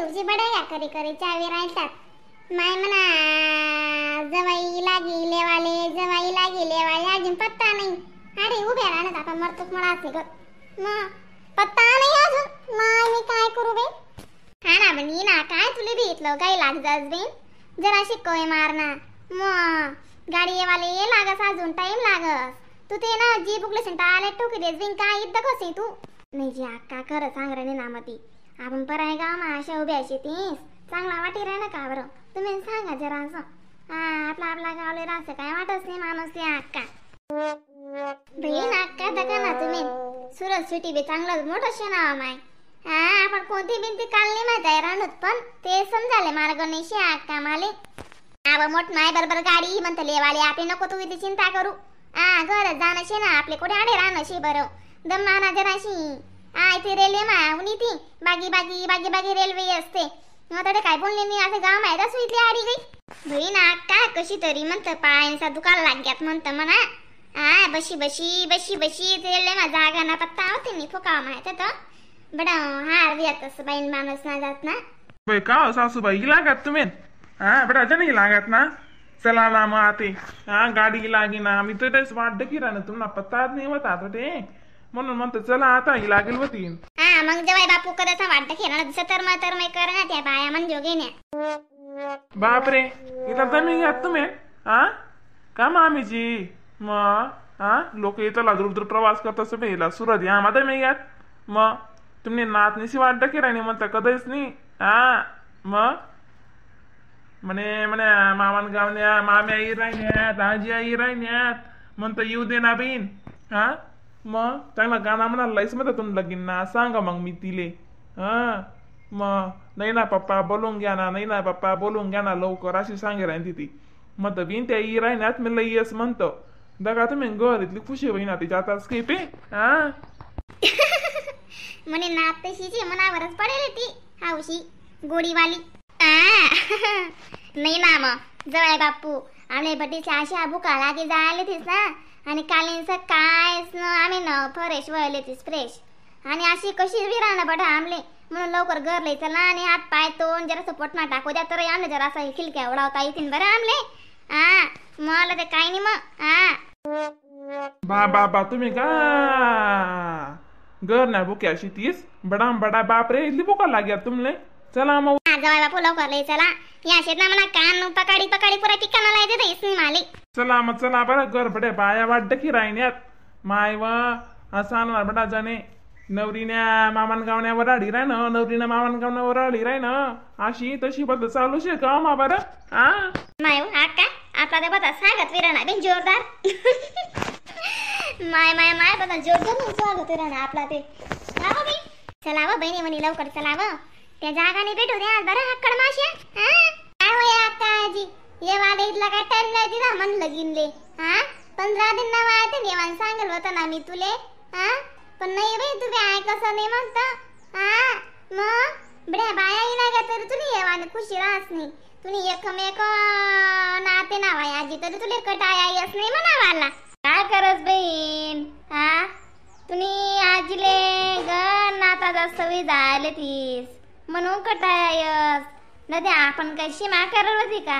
दूरची बडाया करी करी चावी राहतात. माय म्हणा जवाई लागी लेवाले जवाई लागी लेवाले अजून पत्ता नाही. अरे उभ्या राहण्यात आता मरतोच मला असे ग मग पत्ता नाही अजून. माय मी काय करू बे? हा ना बनी ना काय तुला भेटलं काही लागजास बेन जराशी कोय मार ना. मग गाडी येवाले ये लागस अजून टाइम लागस. तू ते ना जी बुकले सेंटा आले टोकी देस बिन काय इद्द कसे तू नाही जी अक्का खरं सांग रे ना मती. आपण पराय गाव अशा उभ्या शेतीस चांगला वाटी रे ना का बरं तुम्ही सांगा जरा असं. हा आपला आपला गावले राहतं काय वाटत नाही माणूस ते अक्का. बहीण अक्का दका ना तुम्ही सुरत सिटी बी चांगलं मोठं शेणावा माय. हा आपण कोणती बिनती काल नाही माहित आहे राहणूत पण ते समजाले मार्ग नाही अक्का माले. आव मोठ माय बरोबर गाडी म्हणत लेवाले आपले नको तू इथे चिंता करू. हा घर जाणं शे ना आपले कुठे आडे राहणं शे बरं दम माना जराशी. हा इथे रेल्वे मा उनी ती बागी बागी बागी बागी रेल्वे असते. मग तडे काय बोलले नाही असं गाव माहित असू इथली आडी गई. बहीण अक्का कशी तरी म्हणतं पायांचा दुकान लाग्यात म्हणतं म्हणा. हा बशी बशी बशी बशी रेल्वे मा जागा ना पत्ता होते नी फुकावा माहित तर बडा हार बियात तसं बाईन माणूस ना जात ना. बाई का सासूबाई लागत तुम्ही? हा बडा जणी लागत ना. चला ना मग आते हा गाडी लागी ना मी तर वाट की राहणार तुम्हाला पत्ता नाही होता ते म्हणून म्हणतो चला आता ही लागेल होती. हा मग जेव्हा बापू कदाचा वाटत खेळणार दिसत तर मग तर मग कर ना त्या बाया म्हणजे घेण्या. बापरे इथं तर मी घ्यात तुम्ही. हा का मामीजी मग हा लोक इथं दूर दूर प्रवास करत असं सुरत या माझा मी घ्यात मग तुम्ही नातनीशी वाटत की राणी म्हणता कधीच नाही. हा मग म्हणे म्हणे मामान गावण्या माम्या आई राहिण्यात आजी आई राहिण्यात म्हणतं येऊ दे ना बहीण. हा मग चांगला गाणं म्हणाला लईच म्हणता तुम्ही लगीन ना सांगा मग मी तिले. हा मग नाही ना पप्पा बोलून घ्या ना नाही ना पप्पा बोलून घ्या ना लवकर अशी सांगे राहीन ती म्हणतं बिन त्या आई राहिण्यात मी लई येस म्हणतो दगा तुम्ही घर इथली खुशी होईना तिच्या आता स्किप. हा म्हणे ना तशीची मनावरच पडेल ती हावशी गोडीवाली. नाही ना मग जवळ बापू आम्ही बटीच्या अशा भुका लागे जायला तीस ना आणि कालींचं कायच न आम्ही न फ्रेश वळले तीस फ्रेश आणि अशी कशी विराणं बटा आमले म्हणून लवकर घर लई चला आणि हात पाय तोंड जरासं पोटमा टाकू द्या तर आमले जरासं खिलक्या उडावता येतील बरं आमले. हा मला ते काय नाही मग. हा बा बा बा तुम्ही का घर ना भुक्या अशी तीस बडा बडा बापरे इथली भुका लाग्या तुमले. चला मग जवळ बापू लवकर लई चला या शेत ना म्हणा कान पकाडी पकाडी पुरा ठिकाणाला येते तेच माले. चला मग चला बरं घर बडे बाया वाटत की राहिण्यात माय व असा आणणार बडा जाणे नवरीन्या मामान गावण्या वराडी राय ना नवरीना मामान गावण्या वराडी राय ना अशी तशी बद्दल चालू शे का मा बरं. हा माय हा का आपला ते बता सांगत विराणा बिन जोरदार माय माय माय बता जोरदार स्वागत विराणा आपला ते. चला व बहिणी म्हणे लवकर चला व त्या जागाने भेटू द्या बरं हक्कड माश्या. हा काय होय अक्काजी ये वाले इथला काय टाइम नाही दिला म्हणलं गिनले. हा 15 दिन ना वायते नेवान सांगेल होतं ना मी तुले. हा पण नाही बाई तुम्ही ऐकसं नाही म्हणता. हा मग बड्या बाया येणार का तर तुला येवाने खुशी राहत नाही तुम्ही एकमेक नाते नावाय आजी तरी तुला कटाया येस नाही म्हणावाला. काय करस बहीण? हा तुम्ही आजीले ग नाता जास्त सवयी जायले तीस म्हणून कटाया येस न ते आपण काही सीमा करत होती का?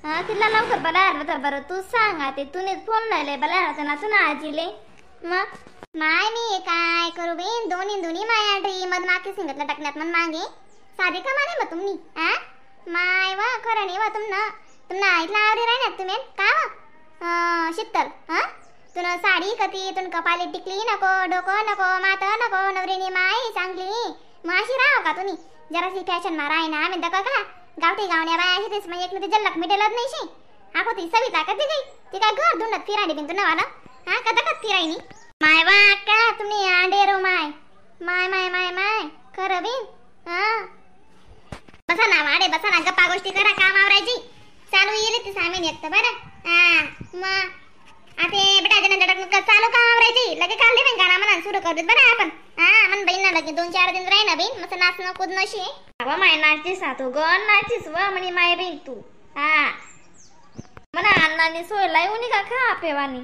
हा तिला लवकर बला होतं बरं तू सांगा ते तुम्हीच फोन लावले बला होतं ना तू ना आजीले. मग माय मी काय करू बेन दोन्ही दोन्ही माया ड्री मध माके सिंगतला टाकण्यात मन मागे साधे का माने मग तुम्ही. हा माय व खरं नाही व तुमनं तुमना इथला आवरी राहण्यात तुम्ही का व शीतल. हा तुला साडी कती तुन कपाली टिकली नको डोकं नको मात नको नवरीनी माय चांगली माशी राहो का तुम्ही जराशी फॅशन मारा आहे ना आम्ही दका का गावठी गावण्या बाया अशी तेच मग एक मध्ये जल्लक मिटेलच नाही शी आखो ती सविता कधी गई ती काय घर धुंडत फिरायली बिन तुला वाला. हा कदा कत फिरायनी माय वा का तुम्ही आंडेरो my my my my माय खरं बिन. हा बसा ना वाडे बसा ना गप्पा गोष्टी करा काम आवरायची चालू येईल ते सामीन एक तर बरं. हा मग आता बेटा जण चालू काम आवरायची लगे काढले बिन गाणं म्हणा सुरू करू बरं आपण. हा मन बहीण ना लगे 2-4 दिन राही ना बहीण मस्त नाचणं कुदणं शी. अगं माय नाचीस ना तू गण नाचीस व म्हणे माय बहीण तू. हा म्हणा अण्णांनी सोयला येऊन का खा पेवानी.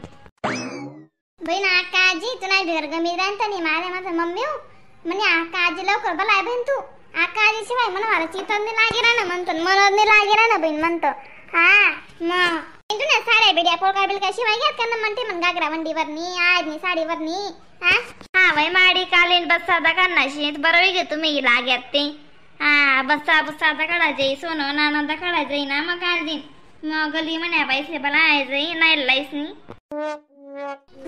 बहीण आकाजी तू नाही भेर गमी राहता नाही माझ्या माझं मम्मी हो म्हणे आकाजी लवकर बलाय बहीण तू. आका शिवाय म्हणा मला चितन लागे ना म्हणतो मनोज लागे ना बहीण म्हणतो. हा मग तुला साड्या बिड्या पोळका बिलका शिवाय घ्यात का म्हणते मग घागरा वंडीवरनी आजनी साडीवरनी. हा हा वय माडी कालीन बस्सा काढणार बरं घे तुम्ही लाग्यात ते. हा बस्सा बस्सा काढायचे सोनं नाना काढायचं ना मग काढ मग गली म्हण्या पैसे बला नाही लाईस नी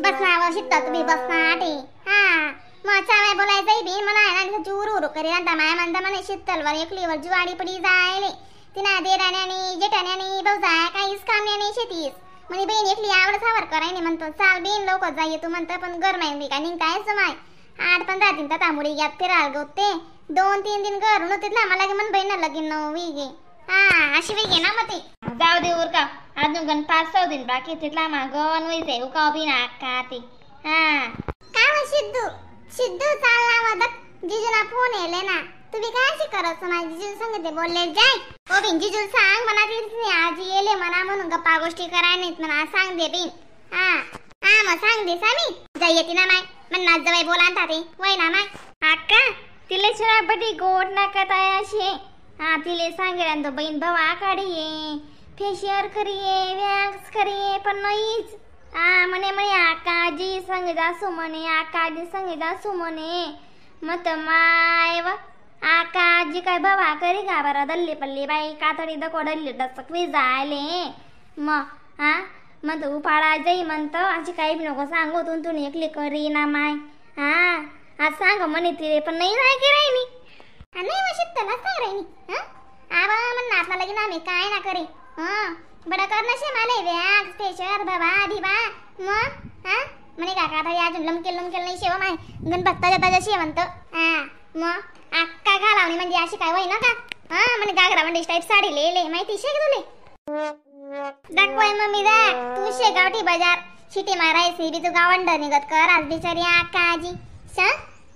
बस ना शिकता तुम्ही बस ना आटे. हा मग चाव्या बोलायचं बी मला ना चूर उरू करी आणता माया म्हणता म्हणे शीतलवर एकलीवर जुवाडी पडी जायले तिना देराण्याने जेठाण्याने भाऊजा काहीच काम नाही शेतीस म्हणे बहीण एकली आवड सावर करायने म्हणतो चाल बहीण लवकर जाई तू म्हणतो पण गरमाई का निघतायच माय 8-15 दिन तर तांबुडी घ्यात फिराल गोते 2-3 दिन घरून होते ना मला म्हण बहीण लगीन गे. हा अशी वेगे ना मग ते जाऊ दे उरका अजून गण 5-6 दिन बाकी तिथला मागण वैसे उकाव बी ना का ते. हा काय मग सिद्धू सिद्धू चालला मदत जिजूला फोन येले ना तुम्ही काय अशी करत माझ्या जिजू सांगते बोलले जाय ओ बिन जिजू सांग म्हणा तिथे आजी येले म्हणा म्हणून गप्पा गोष्टी कराय नाहीत म्हणा सांग दे बिन. हा हा मग सांग दे सामी जाई येते ना माय म्हणा जवळ बोला ते वय ना माय. अक्का तिले शराबटी गोड नका ताय अशी. हा तिले सांगेल तो बहीण भावा काढिये फेशियल करिये वॅक्स करिये पण नाहीच. हा म्हणे म्हणे आकाजी संग जासू म्हणे आकाजी संग जासू म्हणे मग माय व आकाजी काय भावा करी का बरं दल्ली पल्ली बाई कातडी दको डल्ली डसकवी जायले मग. हा मग उपाडा जाई म्हणतं अशी काही बी नको सांगू तून तून एकली करी ना माय. हा आज सांग म्हणे तिले पण नाही नाही की राहिनी नाही मग शीतला सांग राहिनी. हा आबा म्हण आपला लगीन आम्ही काय ना करे. हा बडा कर नशे माले वॅक्स फेशियल बाबा भिबा मग. हा म्हणे काका आता अजून लमकेल लमकेल नाही शेव माय गणपत ताजा ताजा शे म्हणतो. हा मग अक्का घालावणी म्हणजे अशी काय होई ना का. हा म्हणे घागरा म्हणजे टाईप साडी लेले माहिती शे तुले दाखवाय मम्मी जा तू शे गावठी बाजार शिटी मारायची बी तू गावंड निघत कर आज बिचारी अक्का आजी श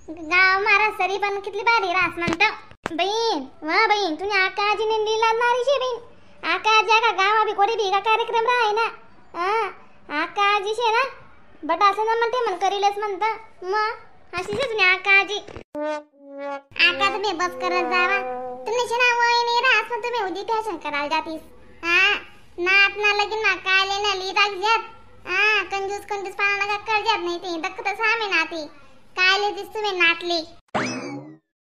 गाव मारा सरी पण किती भारी रास म्हणतो बहीण वा बहीण तुम्ही अक्का आजीने लिहिला नारी शे बहीण आका आजी का गावा बी कोठे बी का कार्यक्रम राहे ना. हा आका आजी शे ना बट असं ना म्हणते मन करीलच म्हणता मग अशीच तुम्ही आका आजी. आका तुम्ही बस करत जावा तुम्ही शे ना वय नाही राहत मग तुम्ही उदी फॅशन करायला जातीस. हा नात ना लगीन ना काय ना ली जात. हा कंजूस कंजूस पाना नका कर जात नाही ते दक्क तर सामे नाती काय लेतीस तुम्ही नातली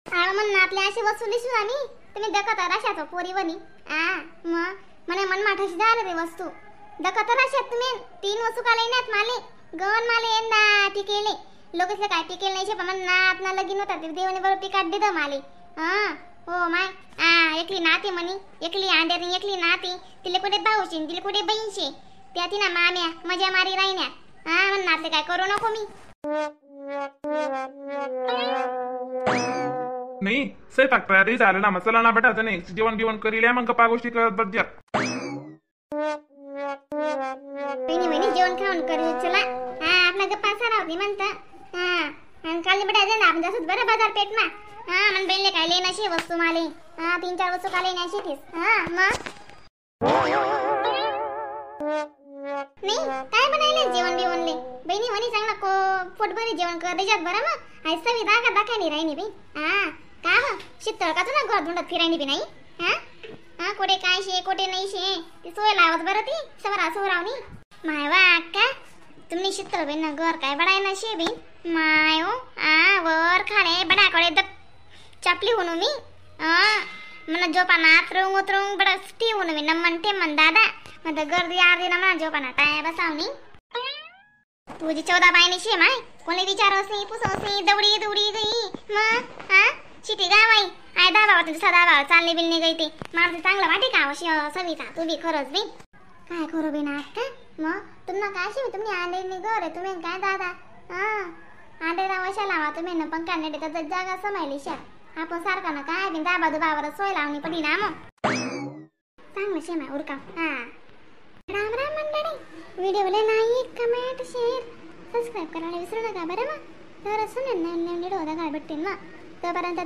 आळ म्हण नातले अशी वसुली सुद्धा मी तुम्ही दकत राशात पोरी बनी. आ मग म्हणे मन माठाशी झालं ते वस्तू दकत राशात तुम्ही 3 वस्तू का लेण्यात माले गण माले यंदा टिकेले लोकसले काय टिकेल नाही शे पण नात ना लगीन होता ते देवाने बरोबर टिकाट दिलं माले. हा हो my आ एकली नाती म्हणी एकली आंड्यानी एकली नाती तिले कुठे भाऊशी तिले कुठे बहीणशी त्या तिना माम्या मजा मारी राहिन्या. हा म्हण नातले काय करू नको मी नाही स्वयंपाक तयारी झालं ना मग चला ना बेटा नाही जेवण बिवण करील मग गप्पा गोष्टी करत बस द्या. बहिणी बहिणी जेवण खाऊन करू चला. हा आपला गप्पा सरावती म्हणता. हा आणि काल बेटा जा ना आपण जासूच बरं बाजारपेठ मा. हा मन बहिणीले काय लेण्याशी वस्तू माले. हा 3-4 वस्तू का लेण्याशी तीस. हा मग नाही काय बनायले जेवण बिवणले बहिणी म्हणे चांगला को पोटभरी जेवण कर देजात बरं मग आई सवी दागा दाखानी राहिनी बाई. हा का हो शीतळ का तुला घर धुंडत फिरायनी बी नाही. हा हा कोठे काय शे कोठे नाही शे ती सोय लावत बरं ती सवरा सोरावणी माय वा अक्का तुम्ही शीतळ बहीण ना घर काय बडाय ना शे बहीण माय हो. आ वर खाणे बडाकडे दप चापली होणू मी मला झोपाना आतरुंग उतरुंग बडा सुटी होणू मी नमन ते मन दादा मग गर्दी अर्धी ना मला झोपाना टाय बसावणी तुझी 14 बायने शे माय कोणी विचारोस नाही पुसोस नाही दौडी दौडी गई मग. हा शिटी गावाई I दाबावा तुझा दाबावा चालले बिलने गई ते मला चांगलं वाटे का अशी सविता तू बी खरंच बी काय करू बी ना अक्का मग तुम्हाला काय शिवी तुम्ही आंडे घर आहे तुम्ही काय दादा. हा आंडे वशा लावा तुम्ही ना पंखा नेटे तर जागा समायली शा आपण सारखा ना काय बी दाबा दुबावर सोय लावणी पडी ना मग चांगलं शेमा उरका. हा राम राम मंडळी व्हिडिओला like comment share subscribe करायला विसरू नका बरं मग. तर असं नवीन नवीन व्हिडिओ बघायला भेटतील मग तोपर्यंत.